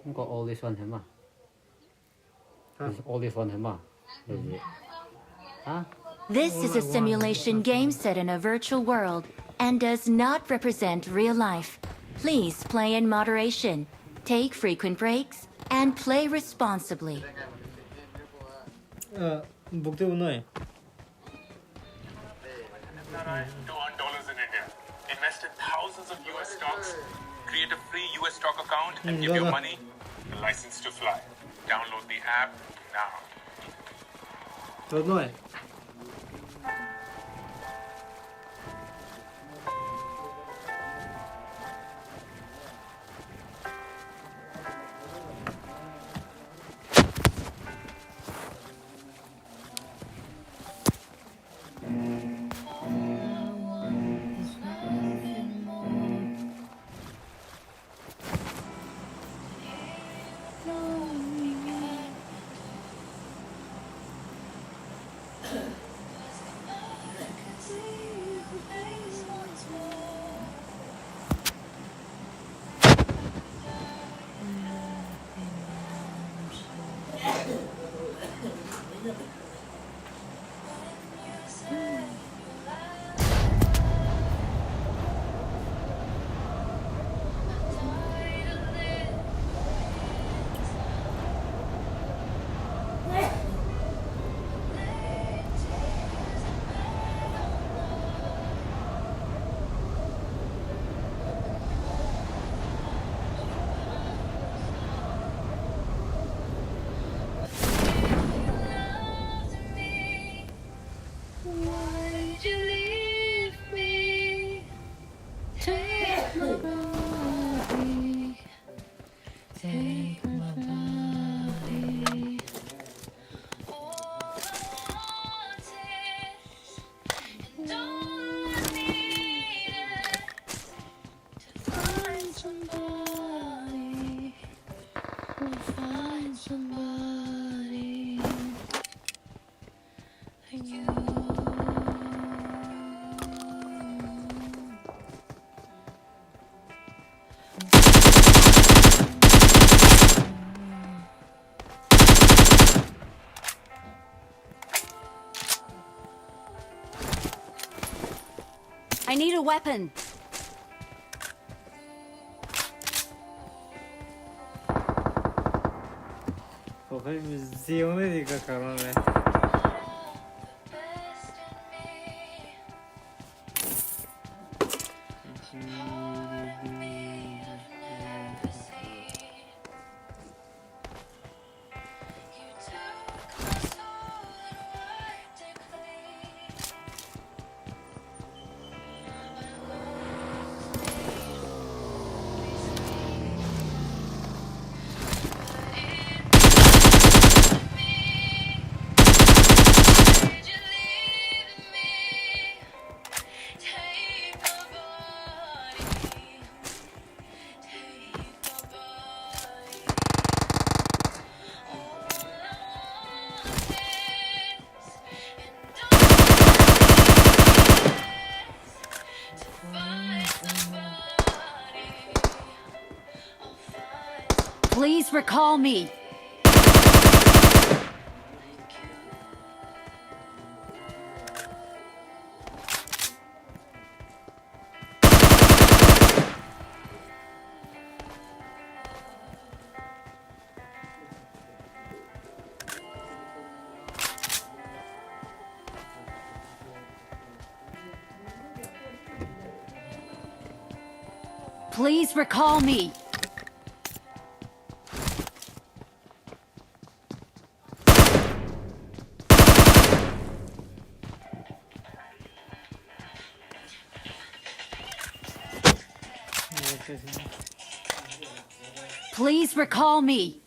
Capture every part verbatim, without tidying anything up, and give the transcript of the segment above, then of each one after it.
Nko all this one hema. All this one hema. Huh? This is a simulation game set in a virtual world and does not represent real life. Please play in moderation, take frequent breaks, and play responsibly. Buk te unoi. To earn dollars in India. Invest in thousands of U S stocks. Create a free U S stock account and give your money a license to fly. Download the app now. Download. Why'd you leave me? Take my body, take my body. All I want is, and all I need is to find somebody, to find somebody like you. I need a weapon. Okay, zione di ka karone. Please recall me. Please recall me. Please recall me.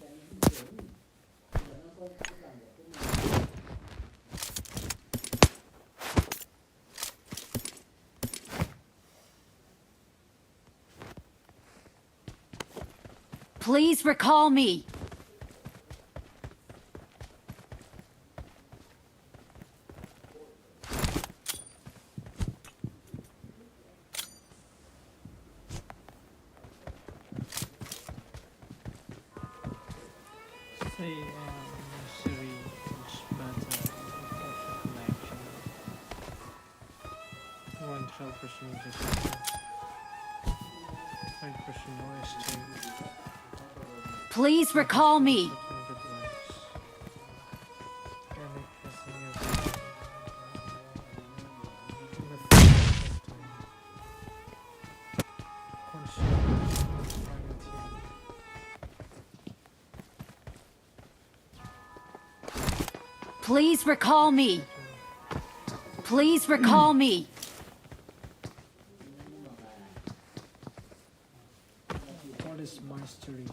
Please recall me. Say, uh, Siri, it's better connection. One twelve percent is five percent noise too. Please recall me. Please recall me. Please recall me. What is mystery?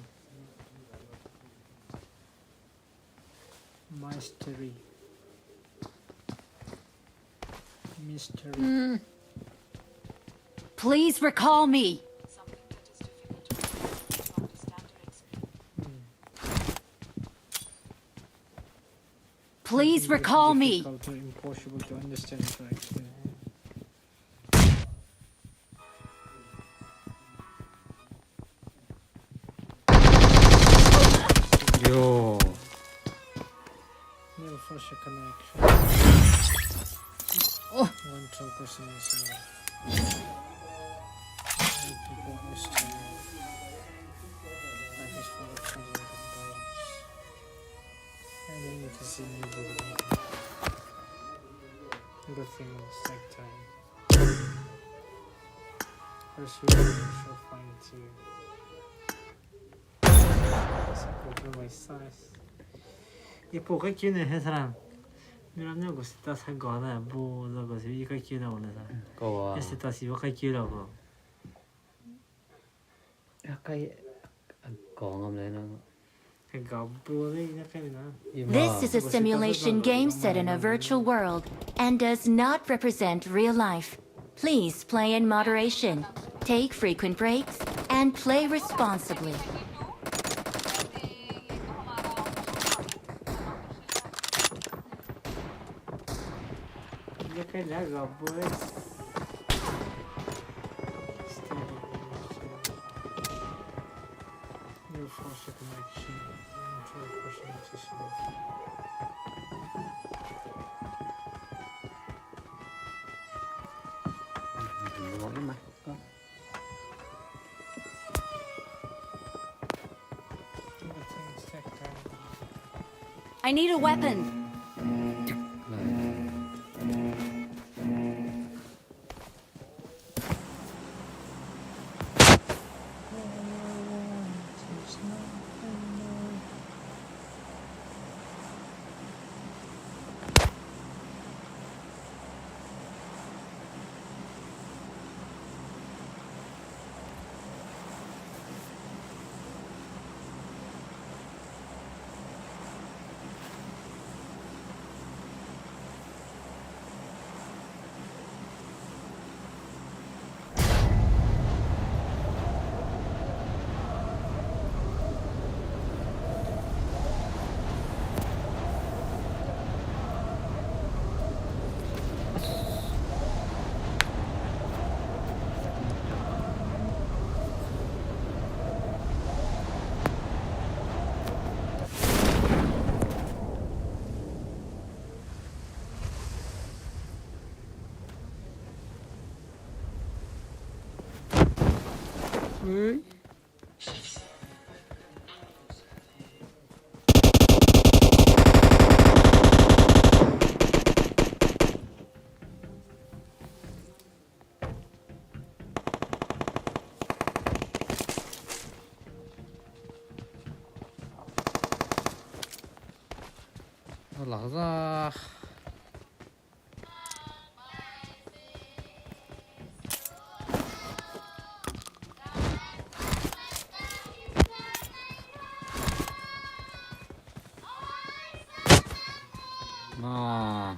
Mystery. Mystery. Please recall me. Please recall me. Difficult or impossible to understand, right? Yo. New first connection. Oh. One twelve percent is enough. People is too. Life is full of trouble and problems. I need to see you do good things like time. First, you shall find you. Ipu kaikeu ne he sara. Miram ne gu status ha ga da, bo za gu si kaikeu da wang le sa. Kawa. Status iba kaikeu da gu. Akai, a, kong am le na. He ga bo le na kai na. Ima. This is a simulation game set in a virtual world and does not represent real life. Please play in moderation, take frequent breaks, and play responsibly. I need a weapon. Ala za. Ah.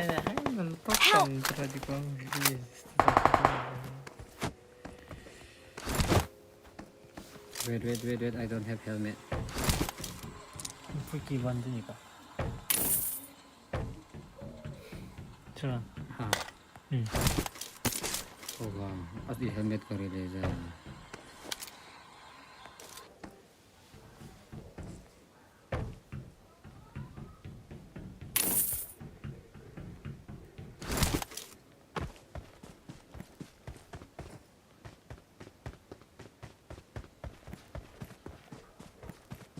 Wait, wait, wait, wait. I don't have helmet. Freaky one dini ka. Sure. Ha. Hmm. Oga, adi helmet kare le ja.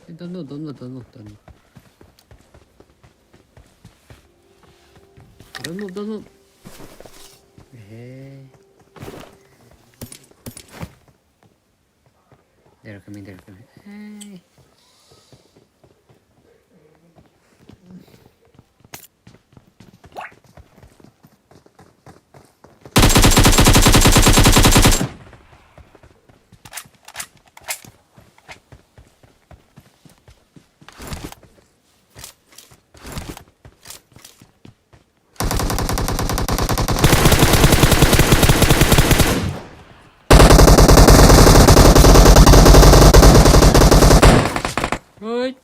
Eh, don't move, don't move, don't move, don't move. Don't move, don't move. Hey. They're coming, they're coming. Hey. Oi.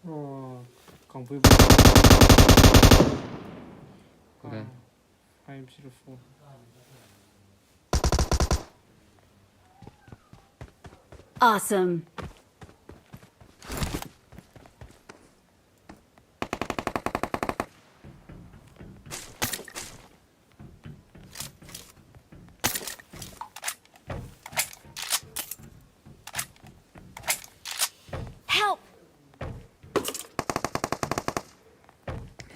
Oh, kangpui bu. Okay. Ah, five zero four. Awesome. Help!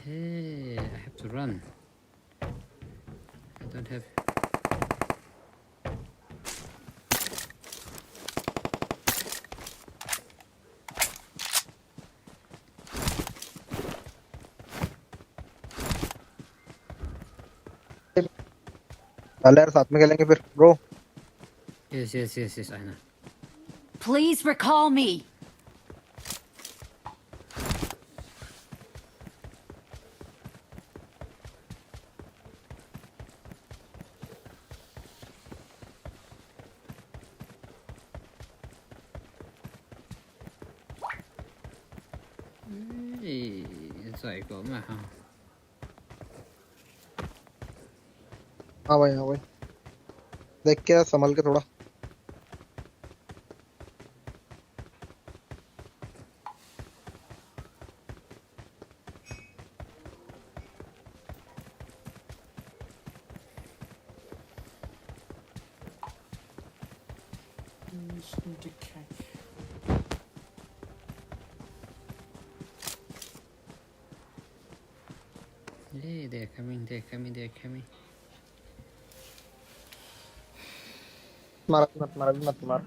Hey, I have to run. I don't have. चल यार, साथ में खेलेंगे फिर, bro। Yes, yes, yes, yes, I know. Please recall me. ए, जाएगा मैं, हाँ। हाँ भाई, हाँ भाई। देख के, संभल के थोड़ा। Hey, they're coming, they're coming, they're coming. मार, मत मार, मत मार।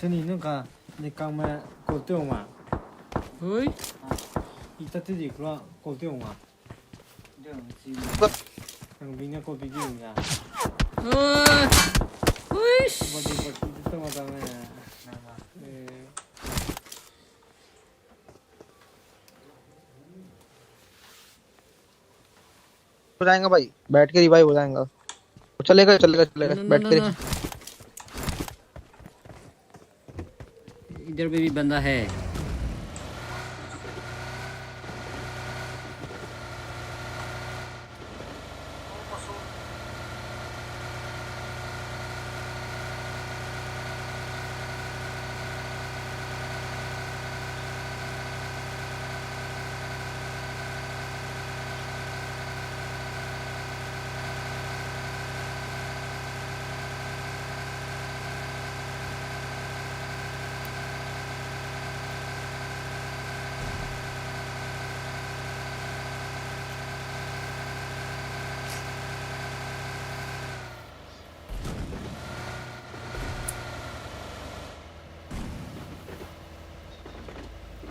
Tani nung ka, ni kangme call tew ma. Hui. Ita te di kula call tew ma. Ang bing ne call video ya. Hui. Hui. Body body tew ma da me. Eh. हो जाएगा भाई, बैठ के revive हो जाएगा। चलेगा, चलेगा, चलेगा, no, no, बैठ no, के no। इधर पे भी बंदा है।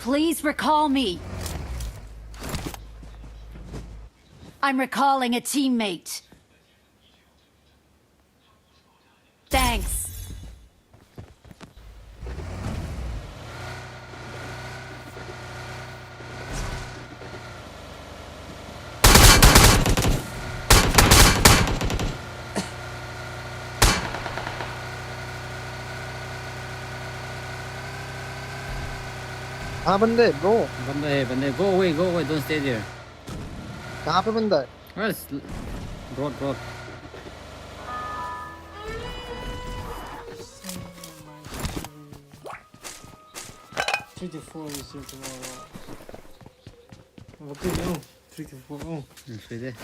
Please recall me. I'm recalling a teammate. Thanks. कहाँ बंदे, bro? बंदा है, बंदा है। Go away, go away, don't stay there. कहाँ पे बंदा है? Yes, road, road. Three to four is here tomorrow. Okay, no. Three to four. Oh. Hmm, sui de.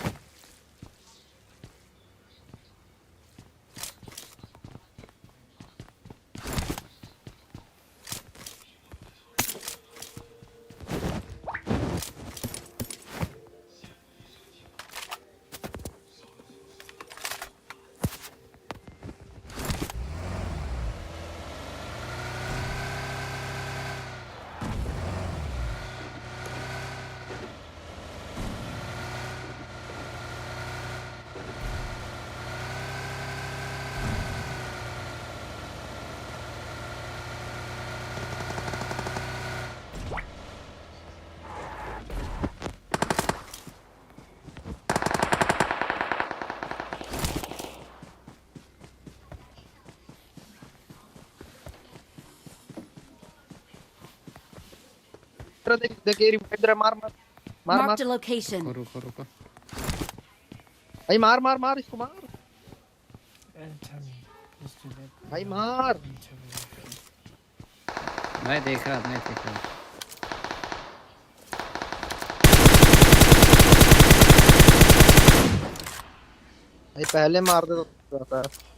तेरा देख, देख, ये revive दे रहा, मार, मार। मार, मार। Marked a location. रुको, रुको, रुको। भाई, मार, मार, मार, इसको मार। भाई, मार। मैं देख रहा, मैं देख रहा। भाई, पहले मार दे तो जाता है।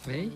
भाई।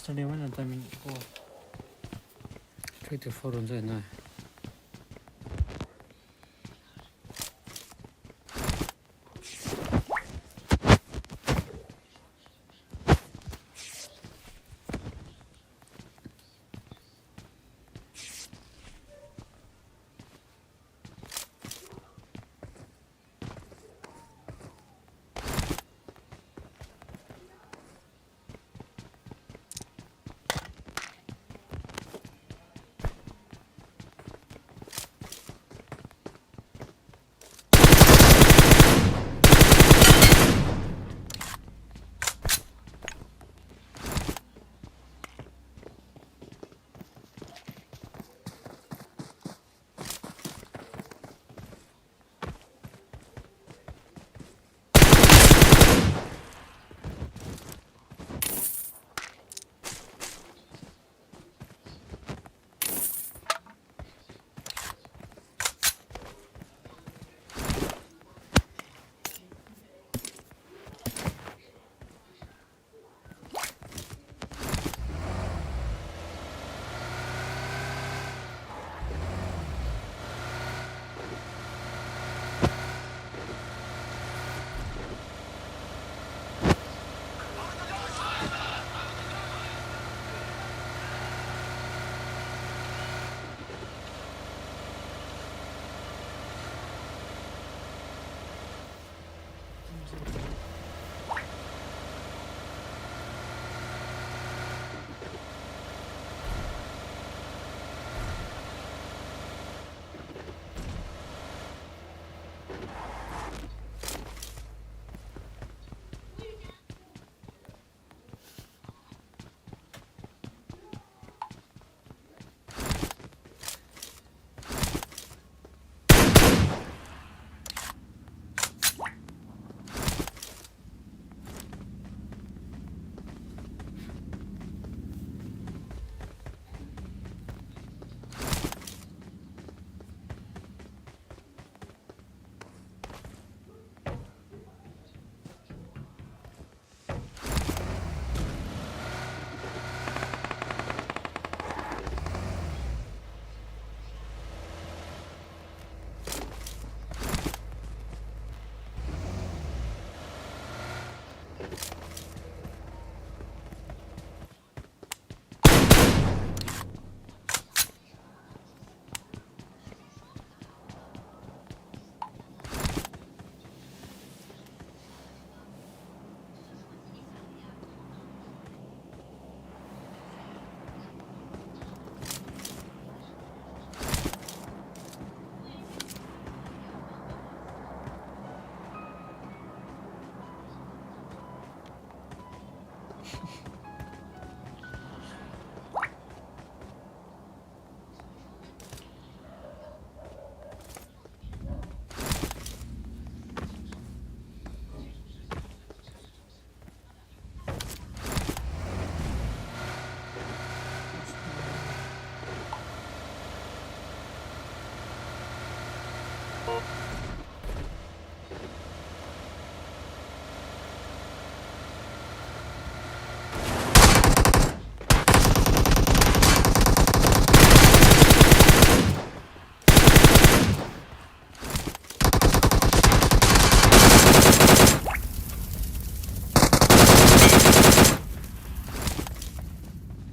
Study one timing ko. Three to four run zai na.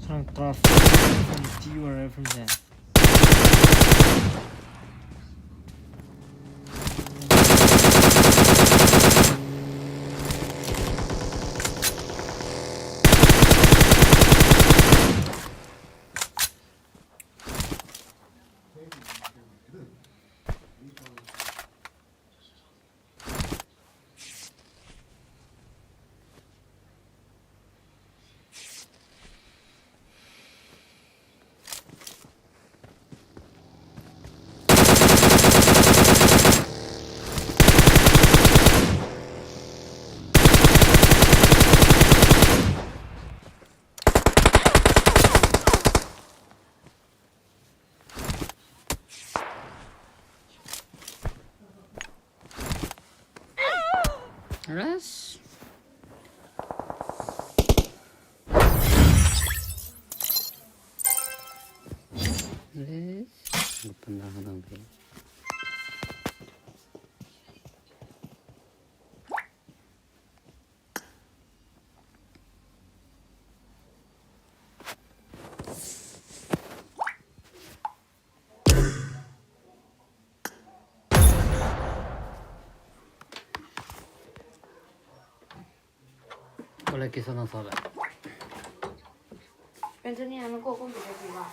Sang tough from T or from there. Rest. Rest. Open da hadang de. Kole kisa na sa le. Engineer na ko computer ki ba.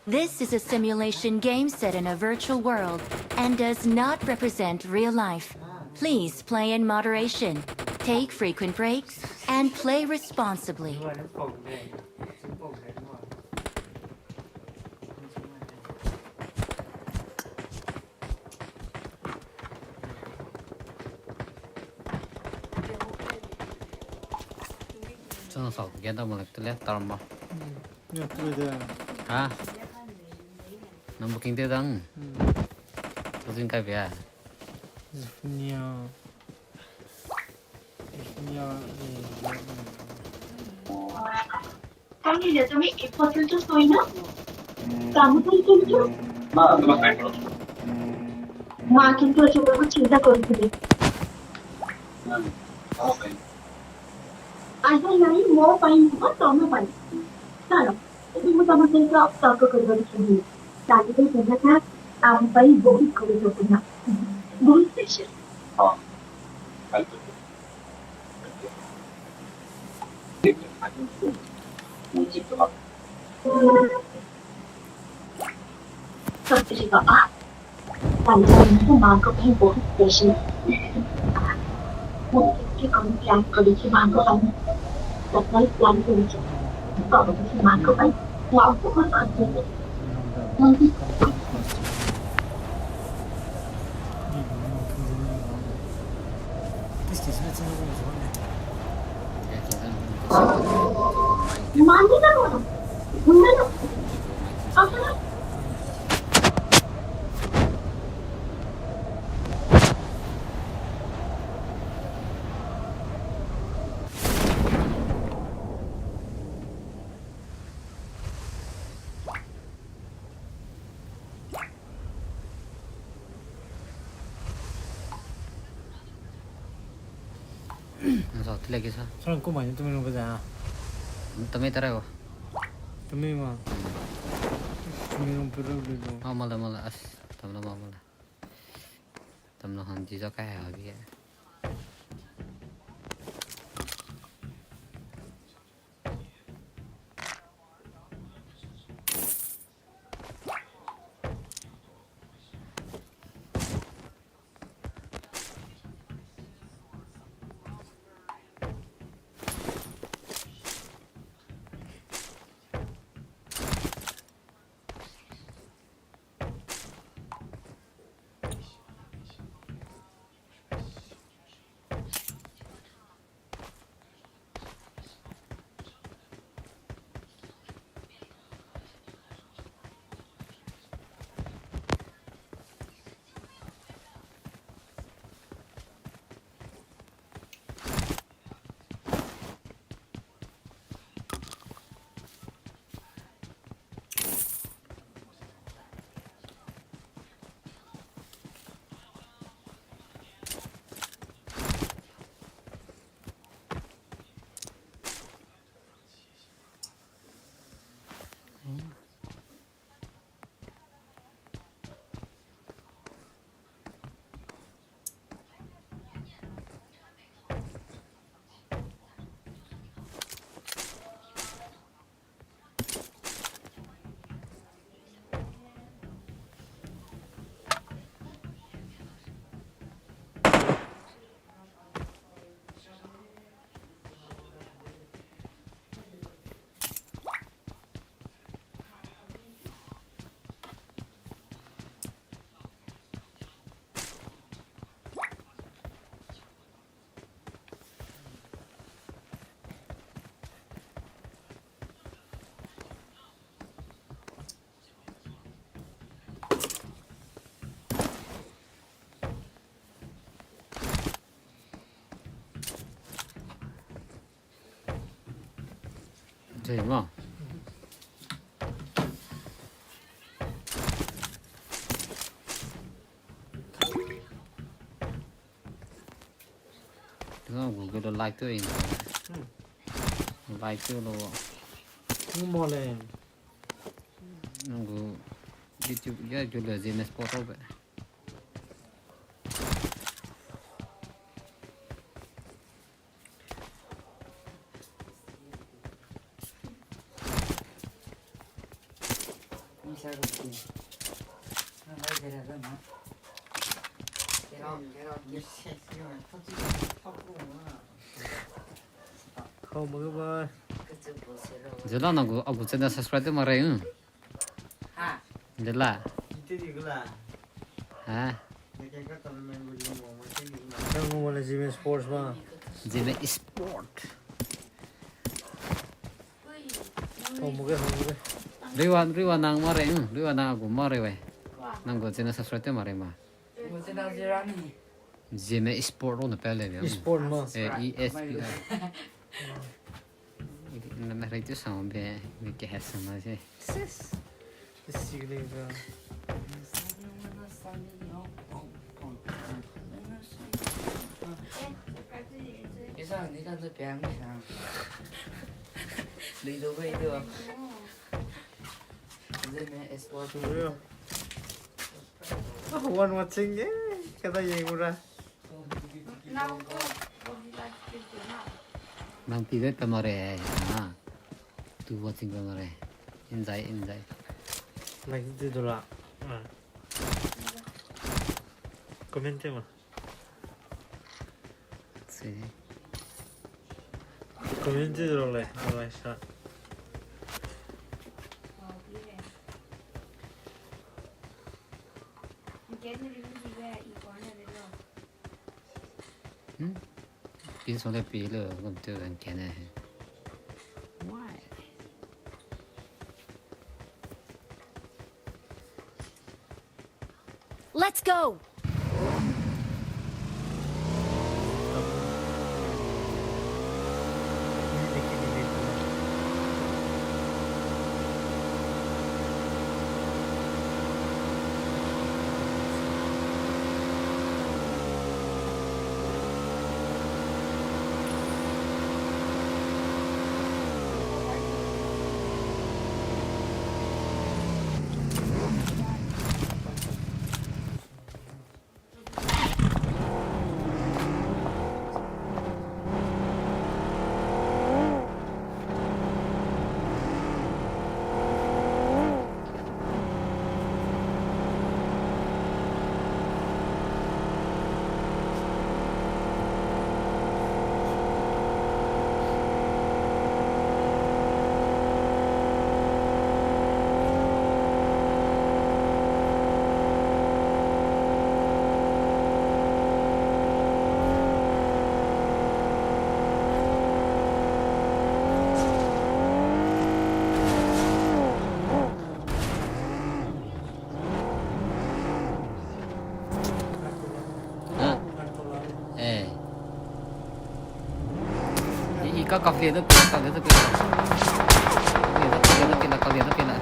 This is a simulation game set in a virtual world and does not represent real life. Please play in moderation, take frequent breaks, and play responsibly. Chang sau ge da mo lek tele tarma. Hmm. Ya, tele de. Ha? Nang booking te dang? Hmm. Booking kai bia? Zefnia. Zefnia, eh, ya, eh. Kami le kami important to soy na. Kamu tu tu tu. Ma, ma, ma. Ma, kintu coba aku cinta kau tu. Okay. Ada yang mau pain apa tau na pain. Sana. Itu mau समझेगा आपका कदम सुनिए। तालिबे जन्नत है, आप भाई बहुत करो तो सुना। बहुत special। हाँ। Sa tile ke sa. Sa ku mai tumi rung pe za. Tumi tare go. Tumi ma. Tumi rung pe rau le do. Ah, mala mala as. Tamla ma mala. Tamla han di za kai ha bi. Jai ma. Tengah Google lo like to in. Hmm. Like to lo. Ngu mo le. Nang gu YouTube ya ju le Zeme Sport lo be. Zela nang gu, a gu channel subscribe te ma rei, hmm. Ha? Zela. Ha? Nang gu wala Zeme Sports ma. Zeme Sport. Hau mu ge, hau mu ge. Riwa, riwa nang ma rei, hmm. Riwa nang a gu ma rei wei. Nang gu channel subscribe te ma rei ma. Zeme Sport lo ne pa le. Sport ma. Eh, E S P O. Na, na rei tu sang be, mi ke ha sang na se. Sis. Sis le ga. Isa, ni kan se piang sa. Lui do bai do. One watching, eh, kada ye gura. Nang ti de pe mare, ah. Tu watching pe mare. Enjoy, enjoy. Like di dola. Ah. Comment ma. Community role, alai sa. Hmm? Pin song de pi le, gum tu an kene he. Why? Let's go! Ha? Eh. I, i ka kavlie da pela, kavlie da pela. Kavlie da pela, kavlie da pela, kavlie da pela.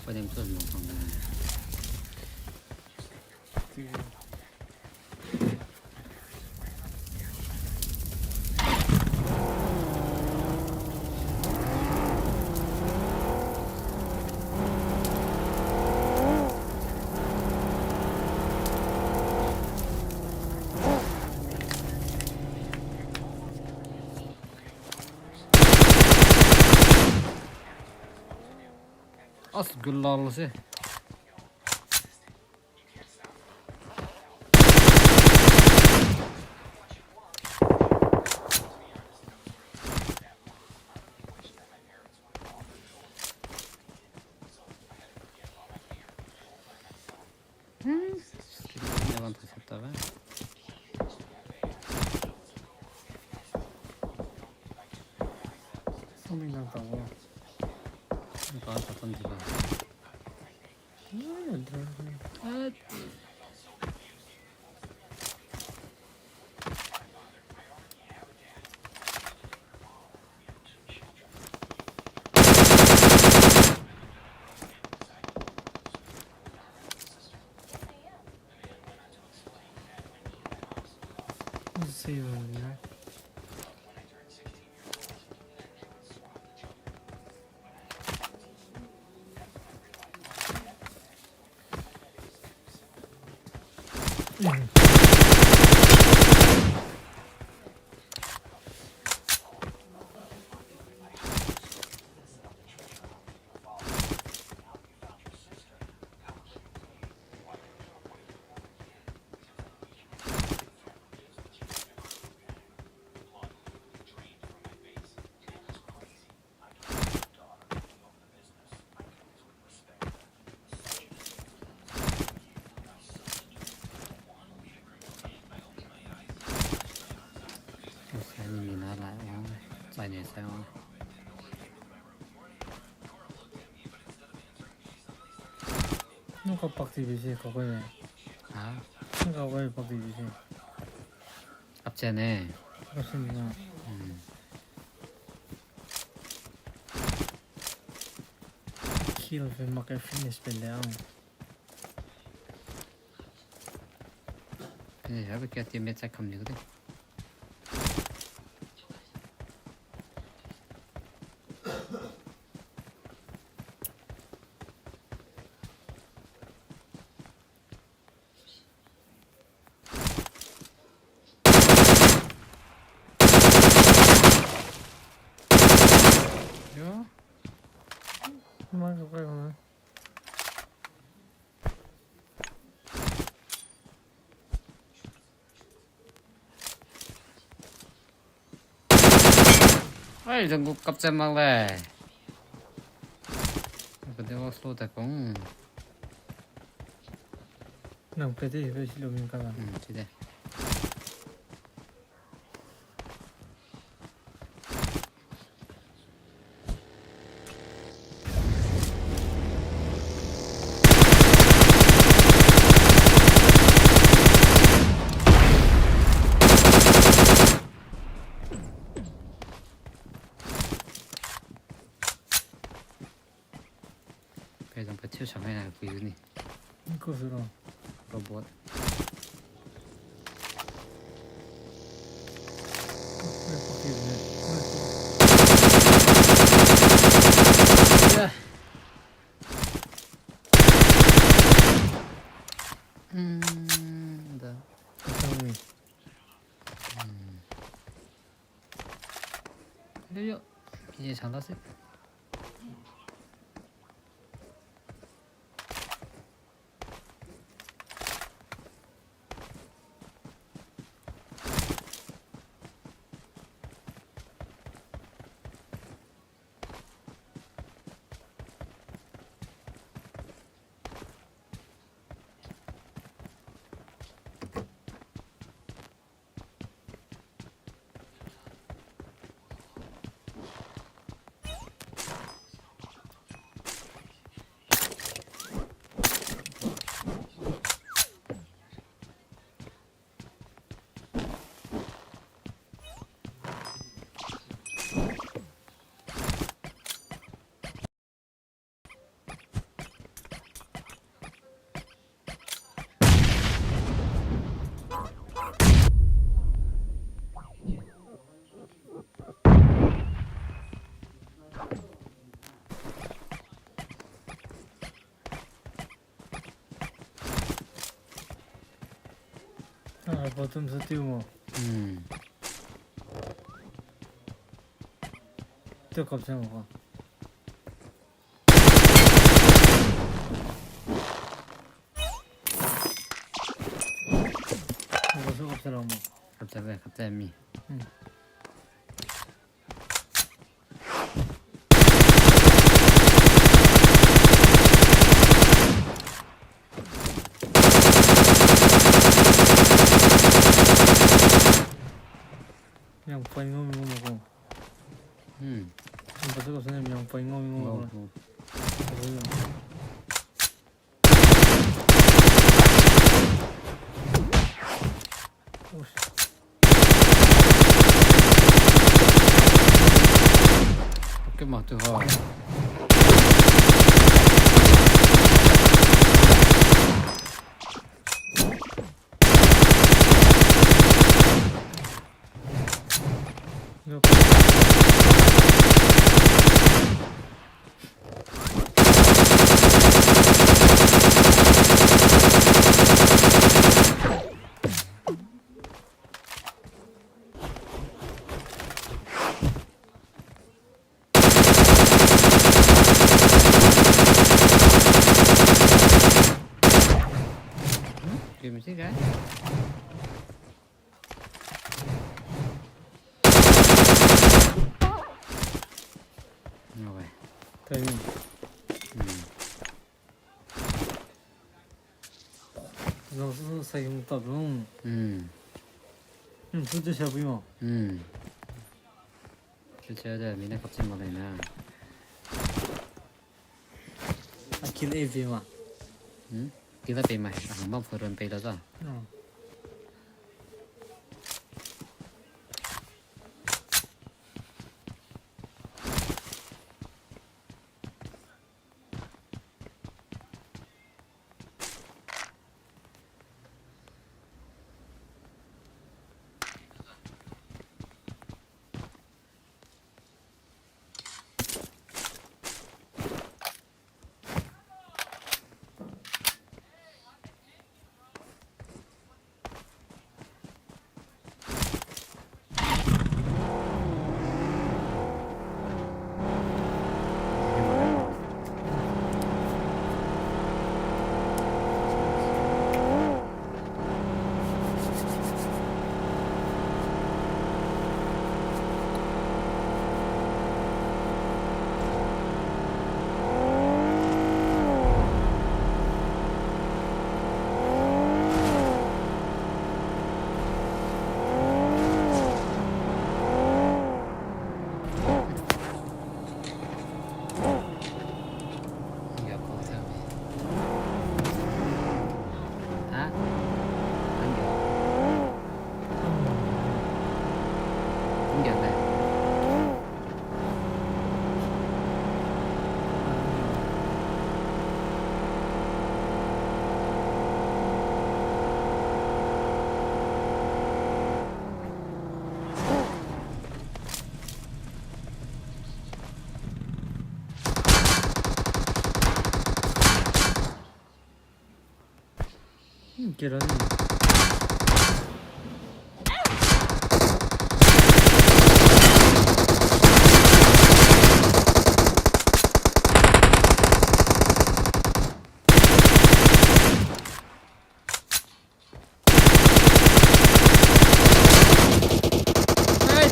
Pwede mtu nung sang de. As gulal se. Hmm, skip ne wan ta sep ta ba. Something nang ta wa. Nang ta ta tan di ba. Ah, ya, drone. Ah. Save ya. Ni mina lai wang, chai ne sai wang. Nung ka pak ti bi se, ka koi ne. Ha? Nung ka koi pak ti bi se. Apche ne. Apche ne. Hmm. Kill fe mak ke finish pe le ang. Finish ya be kia teammate sa kam ni ko de. Yo. Mâ ka kai ko na. Ai, zang gu kap chai mak le. Apa de wa slow ta kong. Nang pe de, pe si lu min ka la. Hmm, chi de. Pe zang pe thiu sang hai na pui ni. Ko su ro. Robot. Yeah. Hmm, da. Ko su ro. Hmm. Yo, yo. Ye sang da se. Bottom se tiu mo. Hmm. Tiu kap se mo ka. Bottom se kap se la mo. Kap se be, kap se mi. Hmm. Yang pai ngau mi ngau ma ko. Hmm. Yang pai ngau mi ngau ma ko. Ngau, ngau. Ke ma tu ha. Game sih kai. Ngai. Tei. Hmm. Zang su sai yung tap zang. Hmm. Hmm, su te sia bui ma. Hmm. Su te de, mi ne kap si ma lei na. A kill e vi ma. Hmm? Kill a pei mai, a hang bam fu run pei la za. Hmm. Hmm, kira ni. Ai!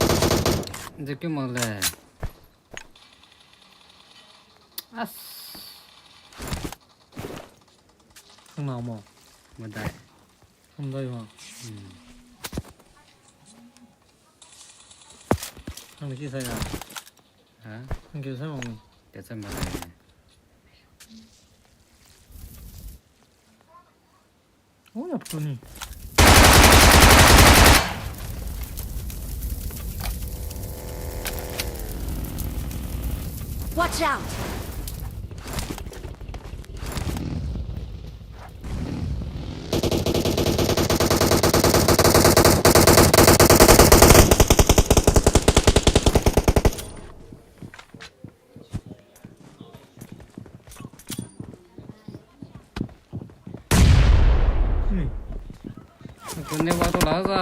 Nze ke mak le. As. Kang na mo. Madai. Kang dai mo. Hmm. Kang ki sai na. Ha? Kang ki sai mo. Ke sai madai. Oh, ya puni. Watch out! Hmm. Aku Ne wa to la za.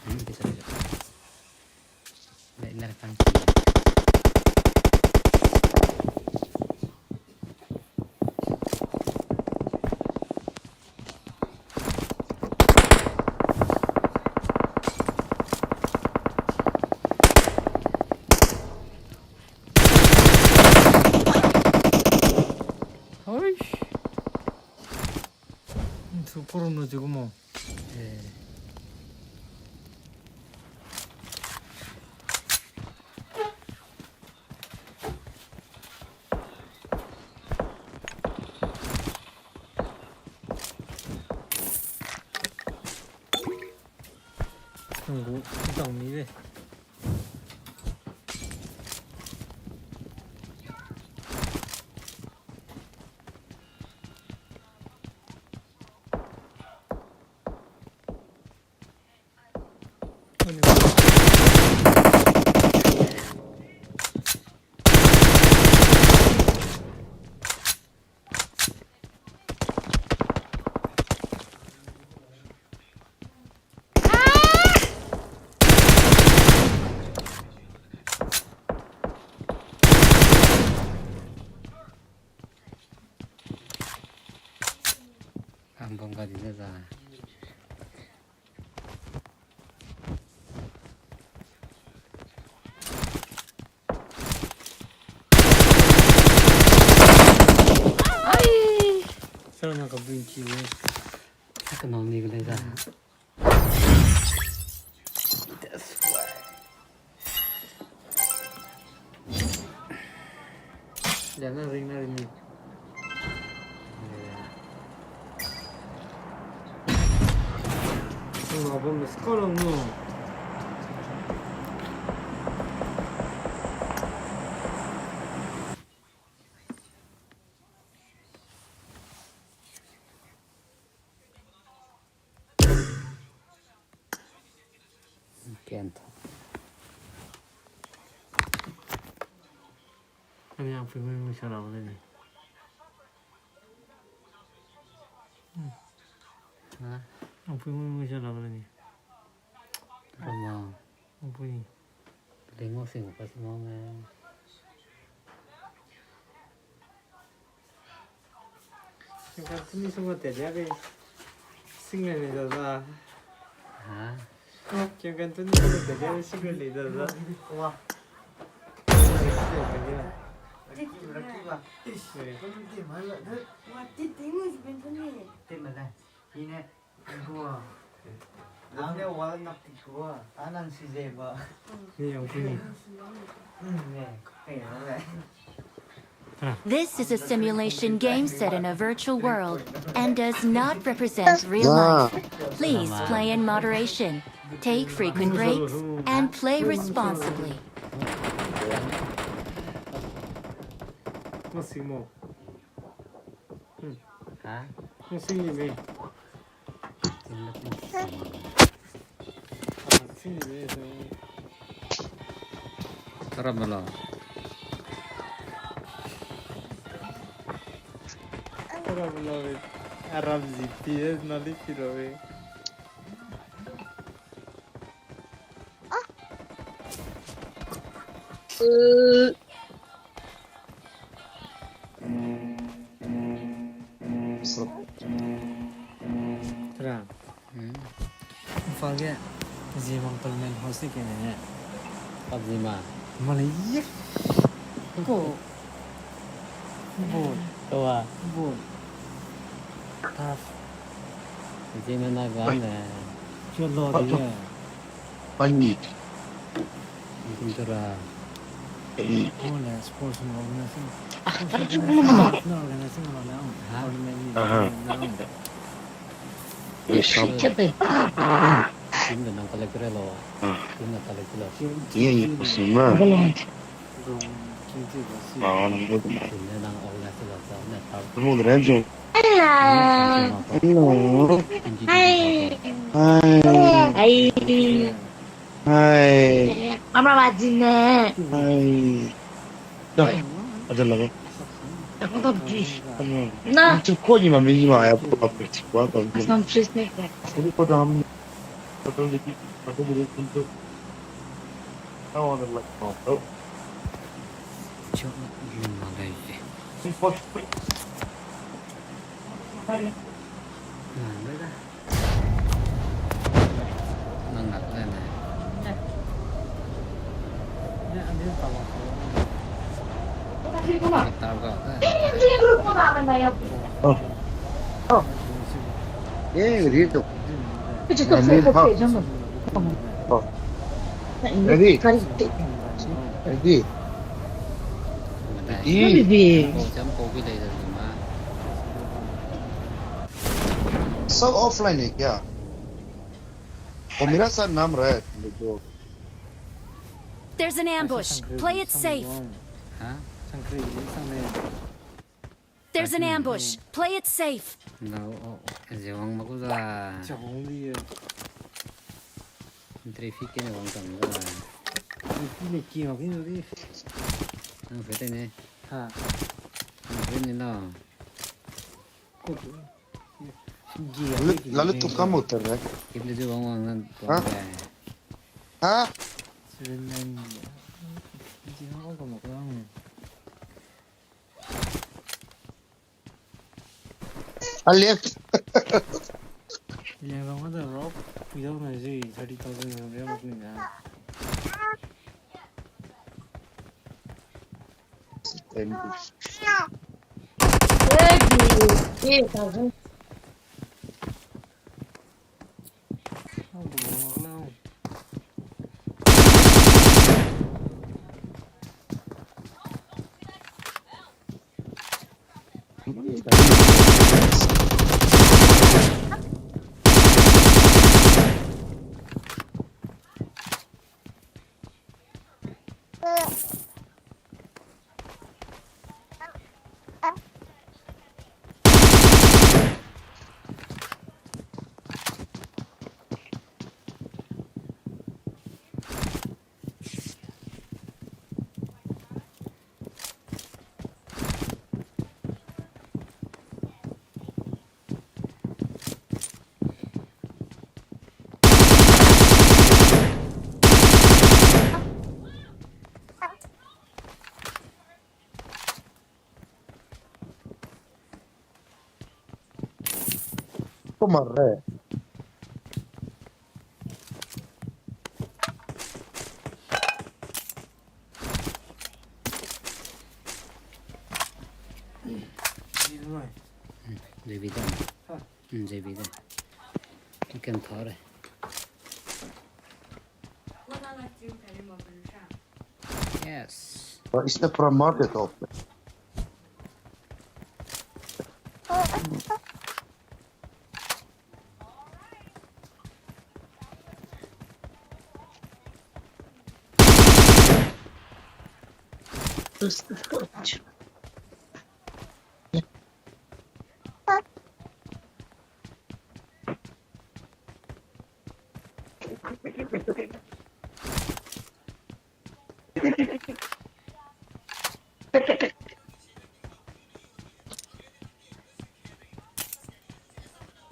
Hmm, bisa, bisa. Le, ner kan. Hoi. Su koro no ji gumo. Eh. Nanggu, dang mi le. Ang bong ka di ne za. Ai! Sana ka bun ki ne. Sa ka nang ni ka le za. That's why. Liang na ring na ring ni. Nang bam skol no. Kent. Ani ang pui mui mui sa lau le ni. Ha? Ang pui mui mui sa lau le ni. Rama. Ang pui. Lengau sing pa si mau me. Kiang kan tuni sung a te dia be. Sing le le da da. Ha? Kiang kan tuni sung a te dia be sing le le da da. Wa. Ish. Wa ti ti mu si ben tuni. Ti ma le. Ine. Gua. Nang ne wal nak ti gua. A nang si ze ba. Ni yang pui ni. Hmm, ne. Pe na le. This is a simulation game set in a virtual world and does not represent real life. Please play in moderation, take frequent breaks, and play responsibly. Masimo. Hmm. Ha? Masing ni me. Aram lo. Aram lo. Aram G T S na li kilo. Tera. Hmm. Imphal ge Zeme Tournament host ke ne. PUBG ma. Male ye. Ko. Ball. Ko wa. Ball. Tough. Zeme na ga ne. Chua lo de. Pani. Kum tera. Ole sports organization. Organization lo le. Aha. Team de nang collect re lo. Team na collect lo. Ye ye kusuma. Team ne nang organize lo sa ne ta. Hello. Hello. Hi. Hi. Hi. Hi. Mama bajine. Hi. Dah, ada lagi. Hold up, please. Na. Itu kau ni mami ni ma ya, apa, apa, apa. Asam, please, make that. Aku kau dah, apa, apa, apa, apa. I wanna, like, oh, oh. Chok, ni ma gai je. Ni pot. Na, gai da. Nang nak le ne. Oh. Oh. Eh, ready to. Ready to. Oh. Ready. Ready. Ready. Ready. Jump, jump, go, go, go, go. सब ऑफलाइन है क्या? वो मेरा सर नाम रहा है, तुम लोग जो There's an ambush. Play it safe. Huh? There's an ambush. Play it safe. No, oh, ze wang ma ku za. Entry fee ke ne wang tang za. Nang fe te ne. Ha. Nang fe ne la. Lalu, lalu tukam mo ter re. Kip le ju wang wang nan tuang re. Ha? Alien. Alien wang da rock. Without na ji thirty thousand na re mak ni na. Kumar re. J B de. Hmm, J B de. Ikan thare. Yes. Bak, इसने पूरा मार देता हूँ।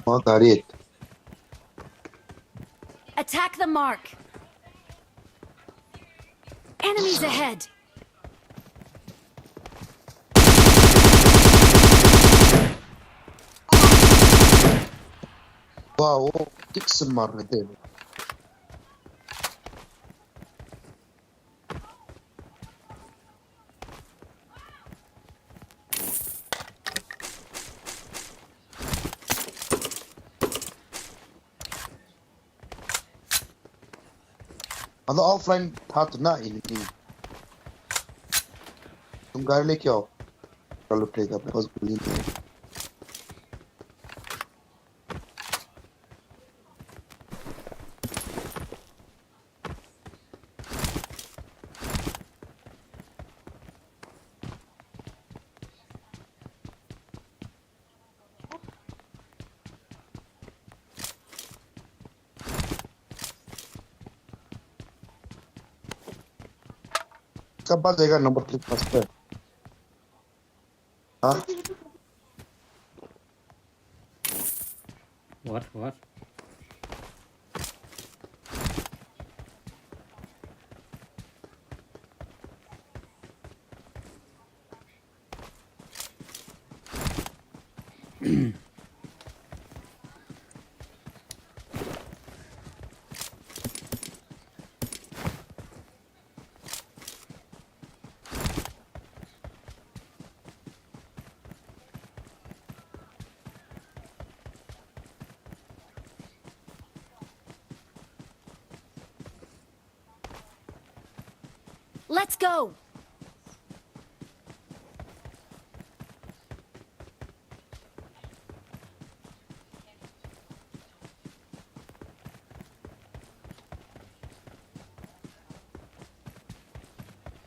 What are it? Attack the mark. Enemies ahead. Wow, tik se mar de. Ano offline tha tu na ini. Tum gari le kyo. Kalau play ka, because we need to. कब आ जाएगा number plate master? Hah? What, what? Let's go!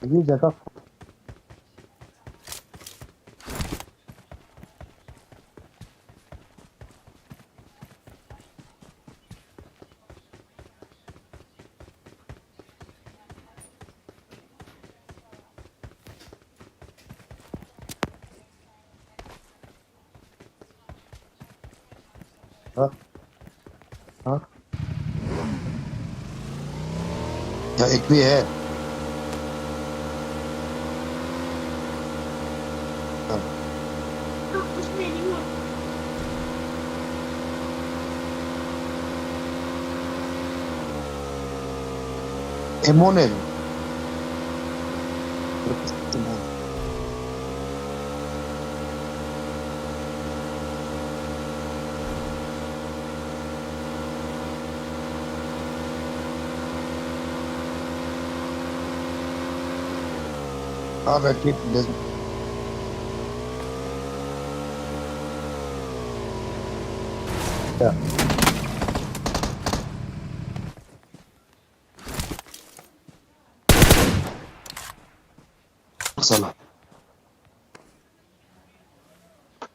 Ini jaka. Hah? Hah? Ya, ek bhi hai. Hah. Ammo ne. Abi kit de. Ya. Sala.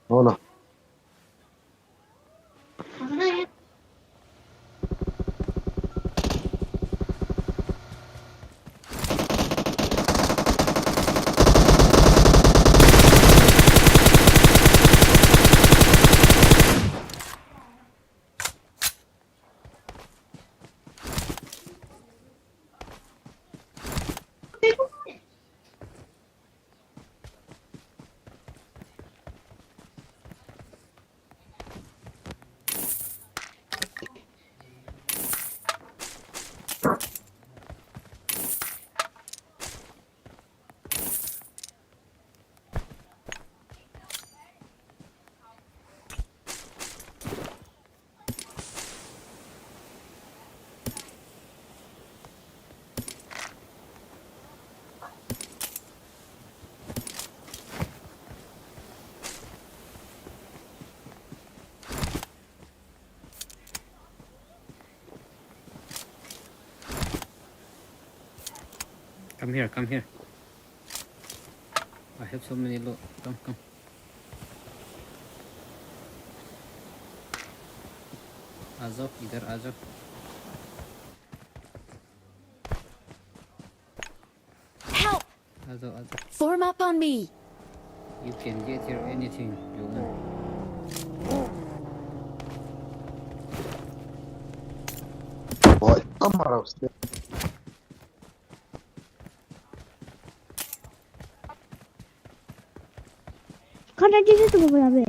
Hola. Come here, come here. I have so many loot. Come, come. आ जाओ, इधर आ जाओ। Help! आ जाओ, आ जाओ। Form up on me. You can get here anything you want. Oy, tam mara uste. Kau da jisi tu ba be.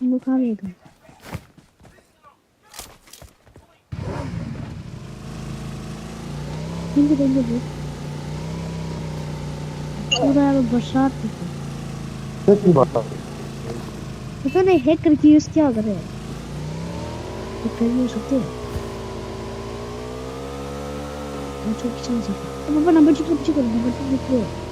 Ngu ka be ga. Hindi, hindi, hindi. Pura basa tu. Sesi basa. Pata nahi hack karke use kiya kare. Hack karke use hote. Number two, piche se. Number two, piche se, number two, piche se.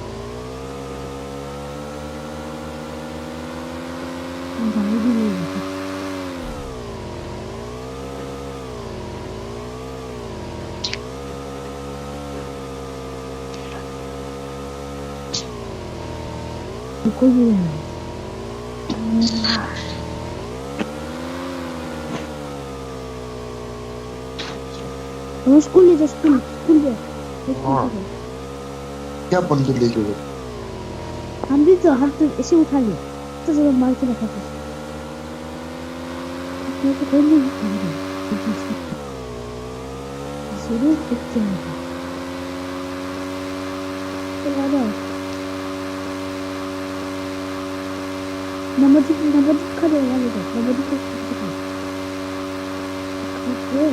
School le, school, school le. हाँ। क्या बंदूक लेके गए? हम भी तो, हम तो ऐसे उठा ले। तो जब मार के रखा था। अपने को कोई नहीं उठा ले। जरूर कुछ किया होगा। चला जाओ। नंबर दो, नंबर दो खा दे, खा दे, नंबर दो खा दे। खा दे।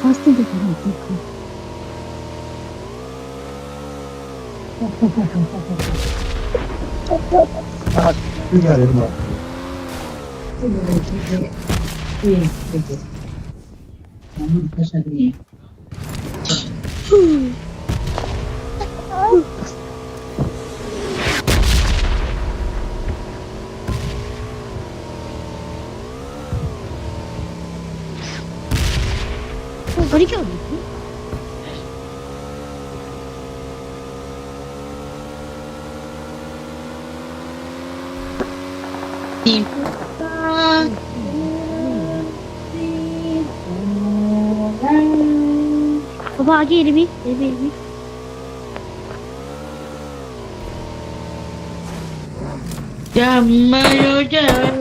Fasting ke kanu tu. Papa, आगे, enemy, enemy, enemy. Jam mayo jam.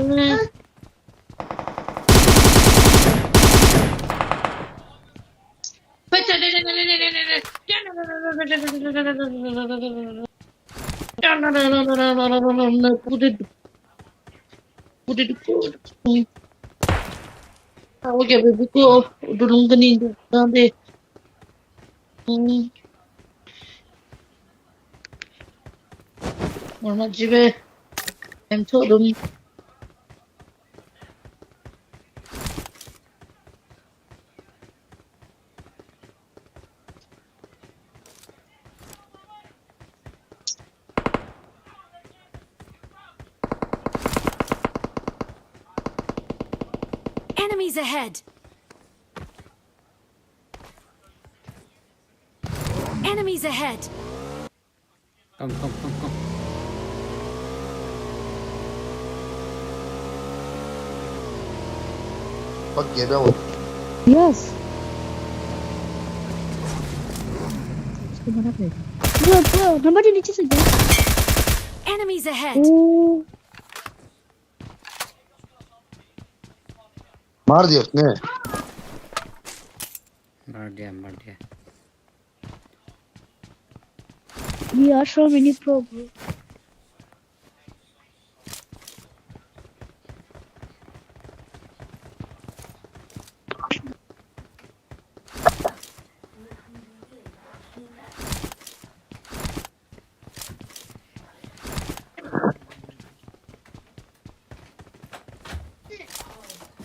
Normal jibe. Em to dum. Enemies ahead! Enemies ahead! Come, come, come, come. Fuck, get out. Yes. इसको मना कर। Bro, bro, नंबर दो नीचे से जा। Enemies ahead! Oh. मार दिया उसने। मार दिया, मार दिया। We are so many pro, bro.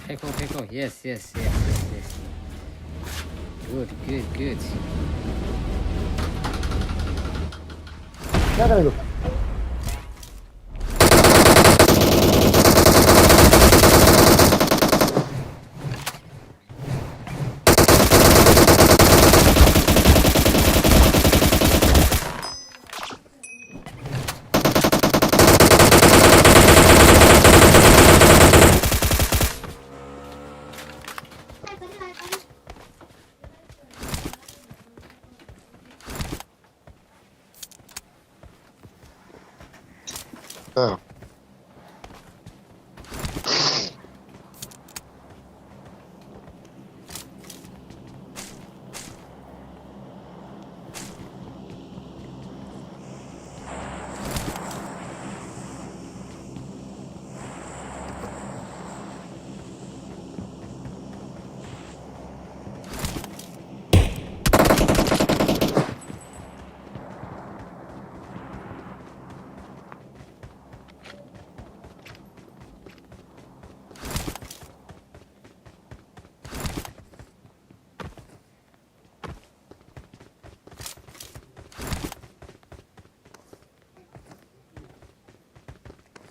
Peko, peko. Yes, yes, yes, yes, yes. Good, good, good. Ah.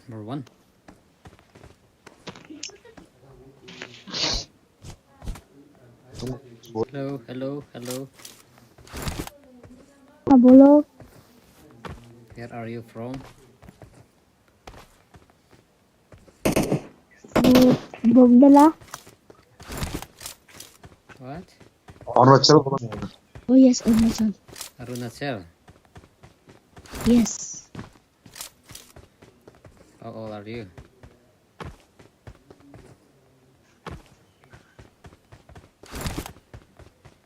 Number one. Hello, hello, hello. हाँ, बोलो। Where are you from? Bogdala. What? Arunachal. Oh yes, Arunachal. Arunachal? Yes. How old are you?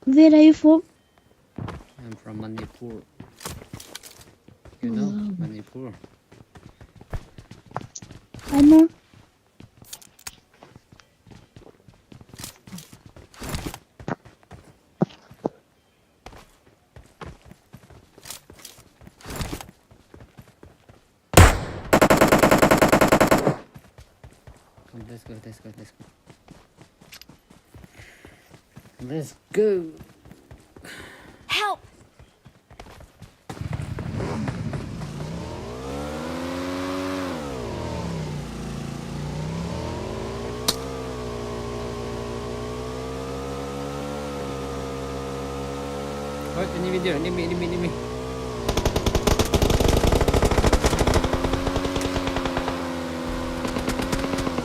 Where are you from? I'm from Manipur. You know Manipur? I know. Come, let's go, let's go, let's go. Let's go. Help! Oi, enemy there, enemy, enemy, enemy.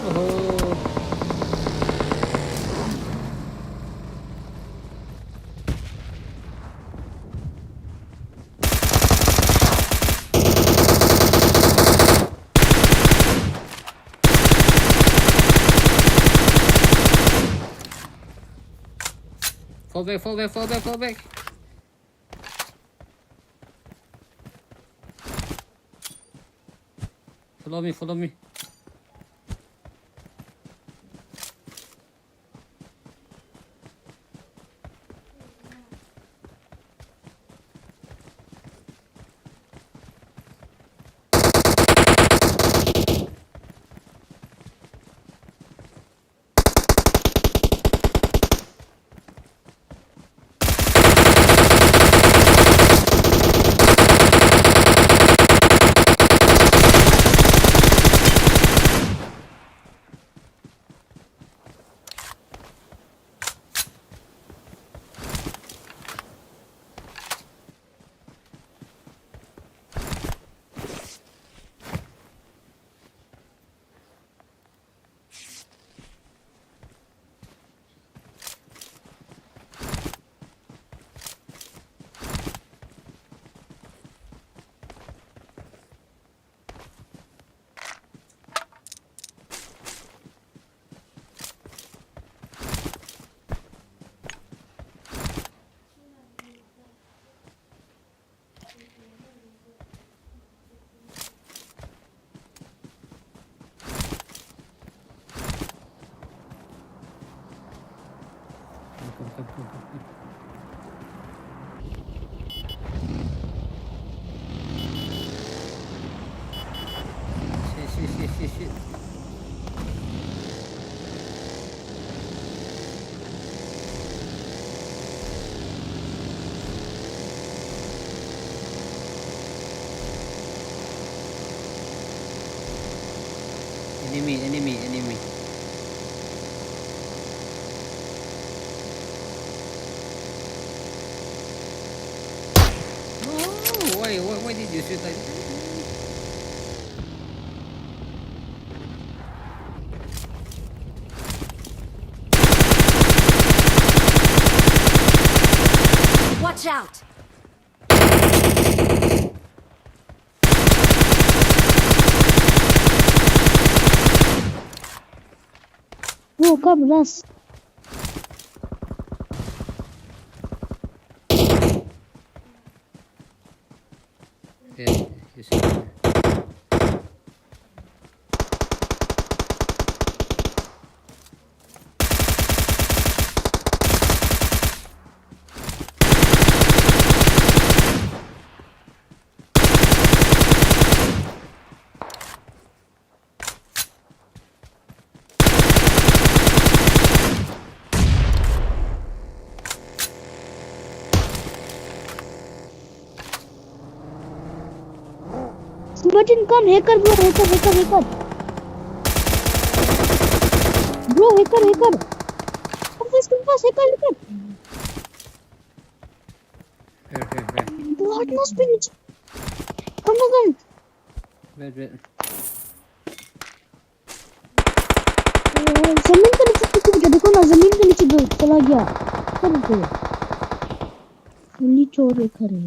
Oho. Fall back, fall back, fall back, fall back. Follow me, follow me. Come, come, come, come, come, come. Shit, shit, shit, shit, shit. Enemy, enemy, enemy. No, why, why, why did you shoot like that? Watch out! Bro, come, rush. Yeah, you see. Martin, come, hacker, bro, hacker, hacker, hacker. Bro, hacker, hacker. Come fast, come fast, hacker, hacker. Here, here, here. What must be? Come, come, come. Wait, wait. जमीन के नीचे कुछ, देखो ना, जमीन के नीचे दो, चला गया। कर दो। Only चोर है खरे।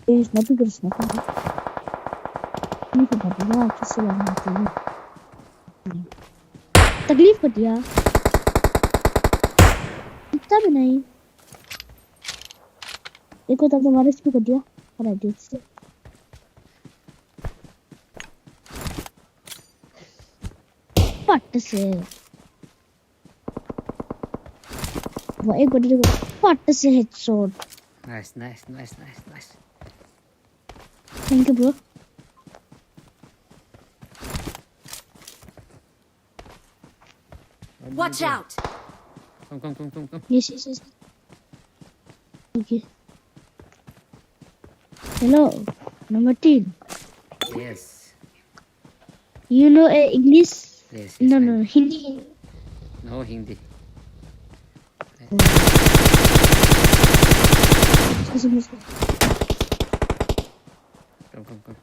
ए, sniper कर, sniper कर। नहीं पता, पूरा अच्छे से लगा देते हैं। तकलीफ कर दिया। इतना भी नहीं। एक और तब तुम्हारे इसको कर दिया। हरा दे इससे। पट से। वो एक बार देखो, पट से headshot। Nice, nice, nice, nice, nice. Thank you, bro. Watch out! Come, come, come, come, come. Yes, yes, yes. Okay. Hello, number ten. Yes. You know, uh, English? Yes, yes, no, I no, know. Hindi, Hindi. No, Hindi. Oh. Excuse me, excuse me. Come, come, come.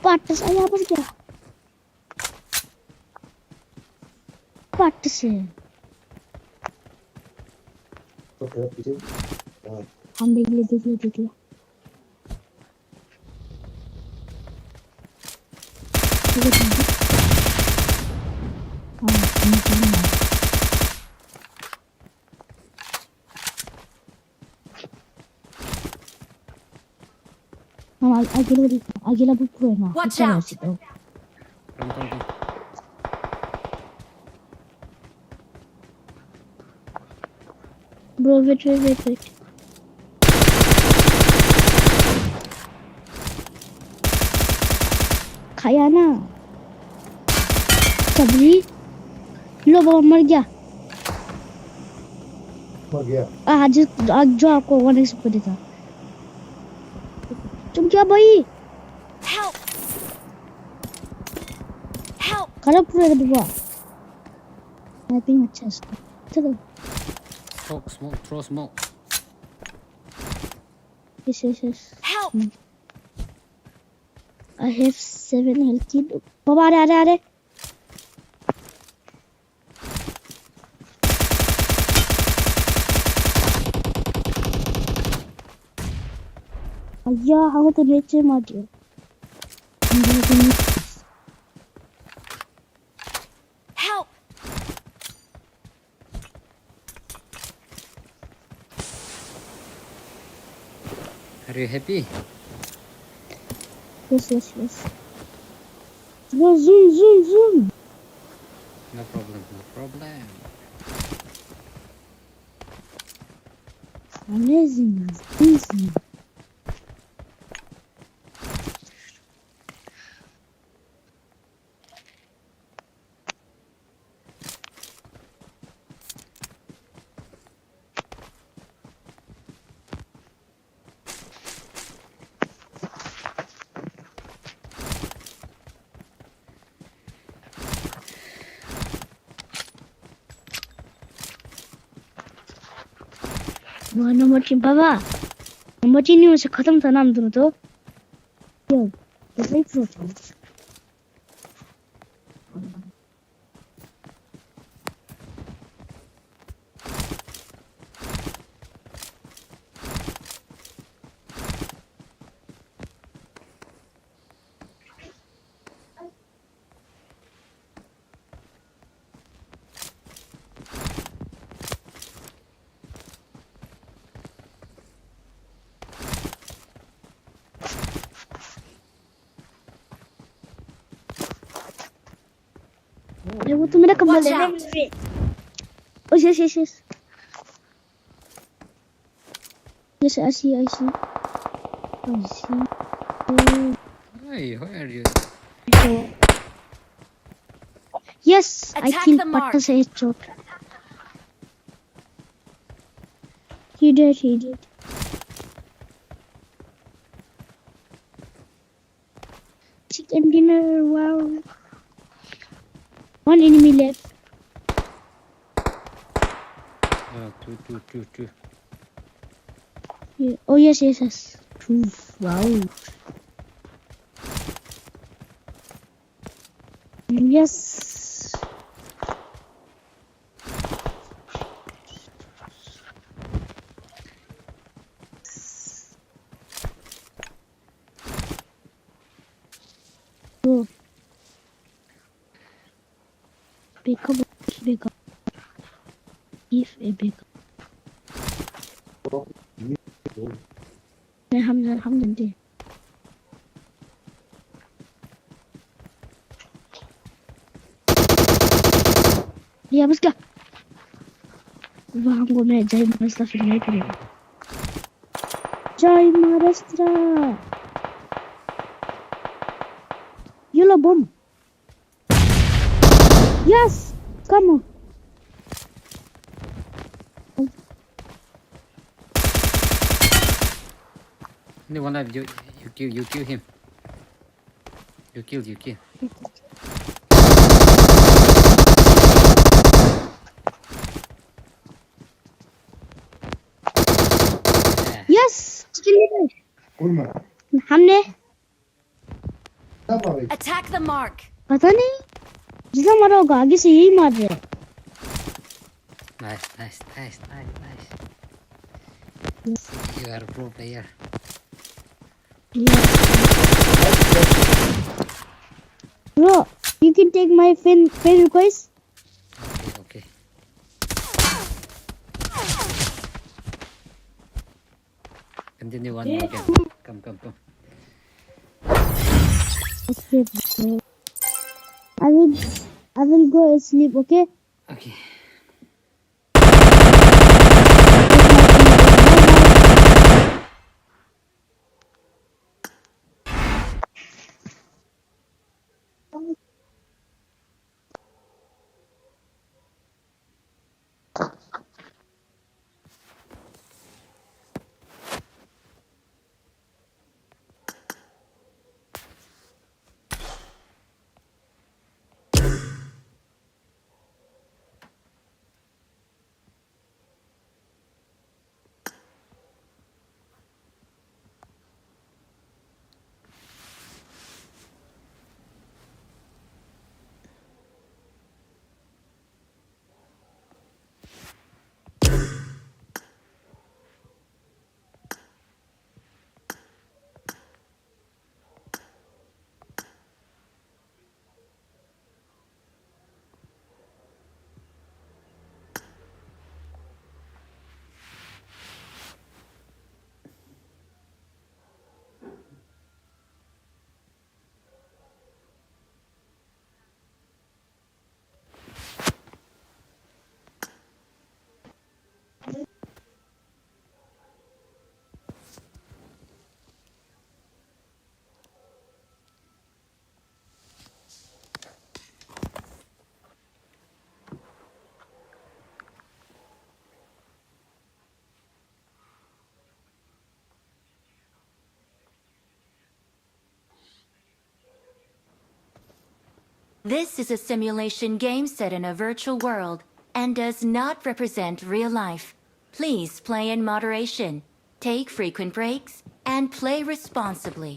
पट से, यहाँ पर क्या? पट से। हम देख ले, देख ले, देख ले। ठीक है, ठीक है। हाँ, ठीक है। Hala, agila, agila bu pura na. Watch out! Bro, wait, wait, wait, wait. खाया ना। सब्जी। लो बाबा, मर गया। मर गया। आज, आज जो आपको वन एक्स पे देता। तुम क्या भाई? Help! Help! खराब पूरा कर दूंगा। Sniping अच्छा है इसका। चलो। Smoke, smoke, throw smoke. Yes, yes, yes. Help! I have seven health kit. बाबा, आ रहे, आ रहे, आ रहे। अय्या, हम तो नीचे मार दिया। Help! Are you happy? Yes, yes, yes. Go zoom, zoom, zoom. No problem, no problem. Amazing, amazing. Wah, number तीन, बाबा। Number तीन नहीं हो सकता, खत्म था नाम दोनों तो। Yo, तो भाई, pro था। अरे, वो तो मेरा कमरा लेने में भी। Oh, yes, yes, yes. Yes, I see, I see. I see. Hey, where are you? So, yes, I killed Patas headshot. He did, he did. Chicken dinner, wow. One enemy left. Uh, two, two, two, two. Yeah. Oh, yes, yes, yes. Two. Wow. Yes. Oh. Pick up, pick up. Give a pick up. Ne, ham, ham, de. Ya, bas ka. Wah, hamgu me Jai Maharashtra film nahi pare. Jai Maharashtra. Yellow bomb. Yes! Come on. Only one life, you, you kill, you kill him. You kill, you kill. Yeah. Yes! Kill him. हमने Attack the mark. पता नहीं। जिसने मारा होगा, आगे से यही मार रहे हैं। Nice, nice, nice, nice, nice. Yes. You are a pro player. Yes. Bro, you can take my friend, friend request? Okay, okay. Continue one more game. Come, come, come. Okay, bro. I will, I will go and sleep, okay? Okay. This is a simulation game set in a virtual world and does not represent real life. Please play in moderation, take frequent breaks, and play responsibly.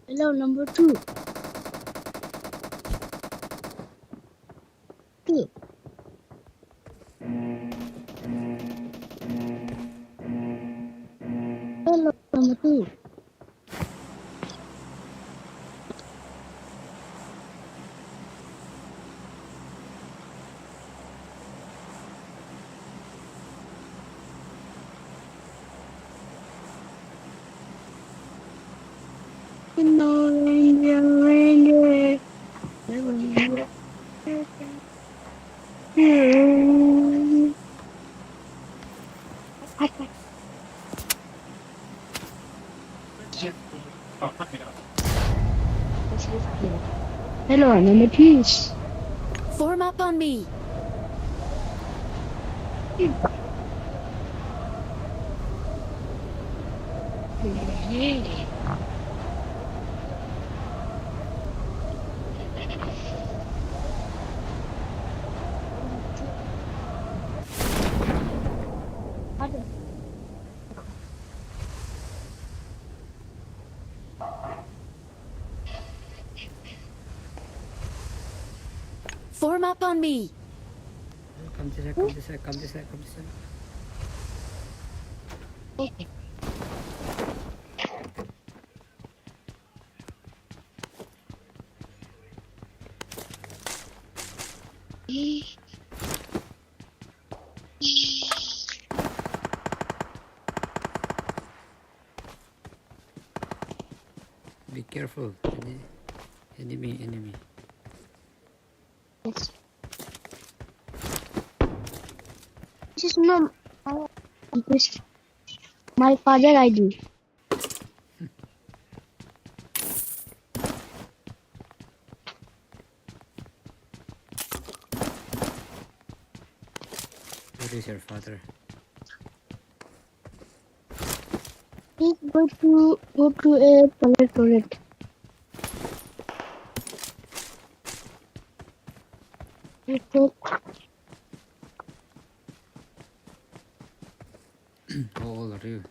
Hello, number two. Two. Hello, number two. Hello, number please. Form up on me. Form up on me. Come this side, come this side, come this side, come this side. Be careful. Ene-, enemy, enemy. Yes. This is not, uh, this, my father I D. Where is your father? Please go to, go to a toilet, toilet. How old are you?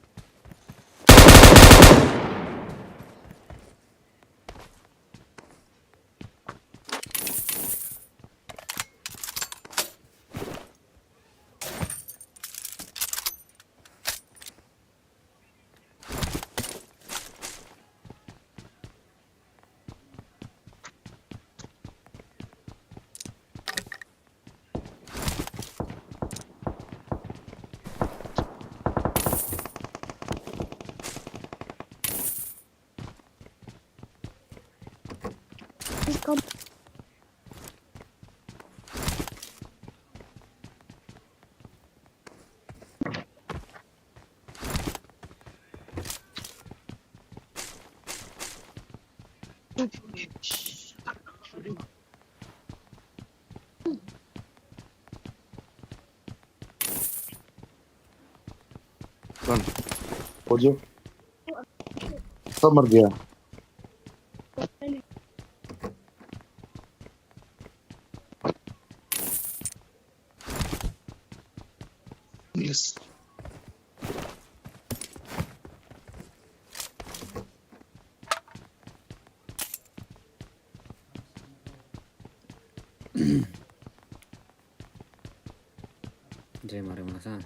कौन? वो जो सब मर गया। Yes. Jai mare mana sa.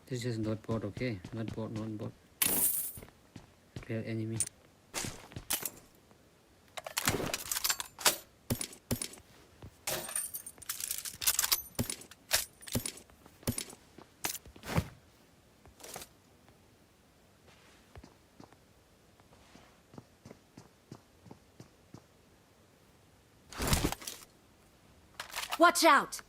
This is not bot, okay? Not bot, not bot. Real enemy. Watch out!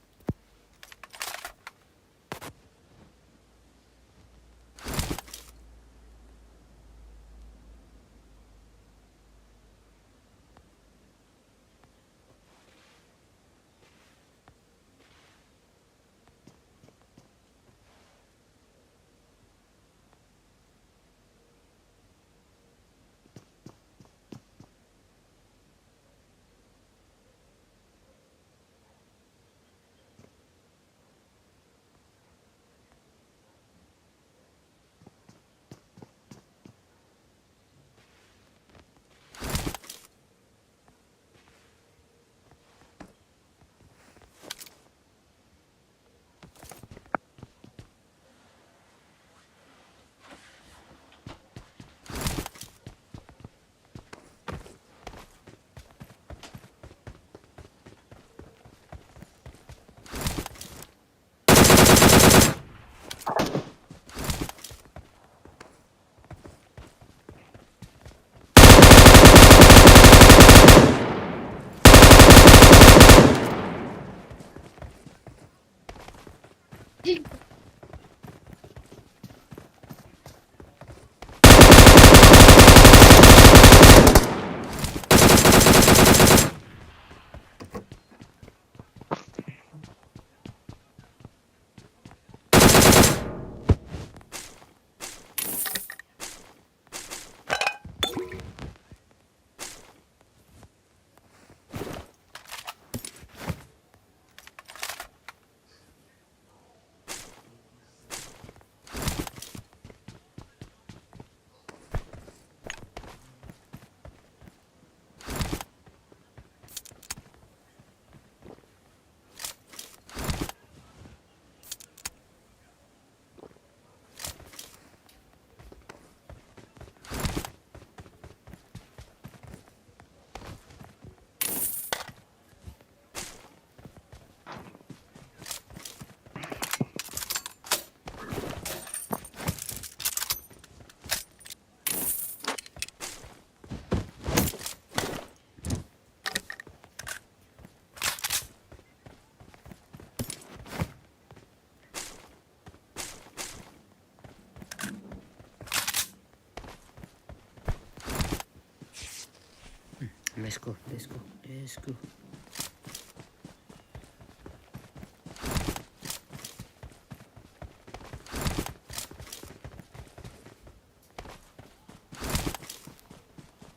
Let's go, let's go, let's go.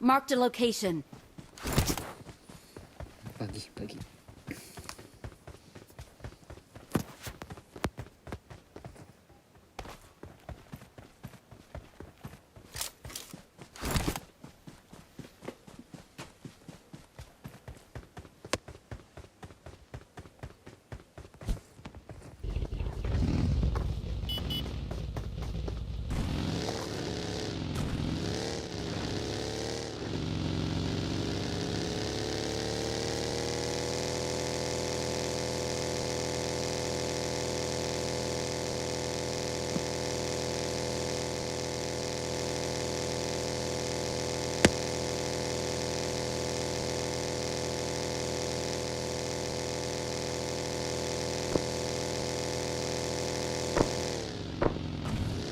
Marked a location. Bagi, bagi.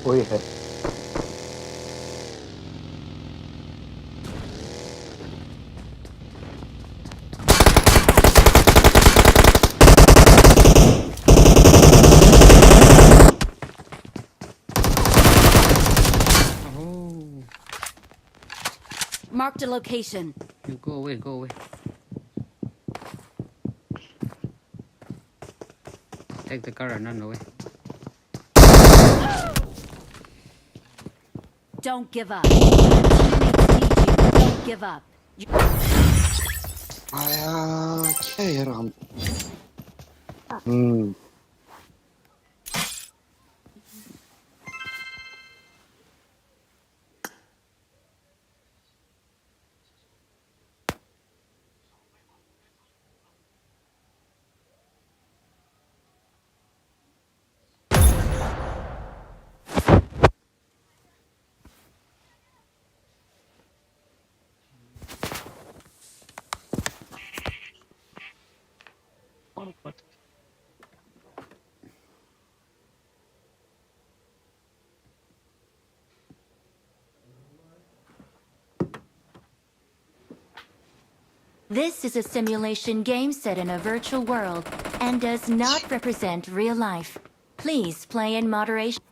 Ui, he. Oh. Marked a location. You go away, go away. Take the car and run away. Don't give up. Your teammates need you. Don't give up. Aya, okay, ram. Hmm. This is a simulation game set in a virtual world and does not represent real life. Please play in moderation.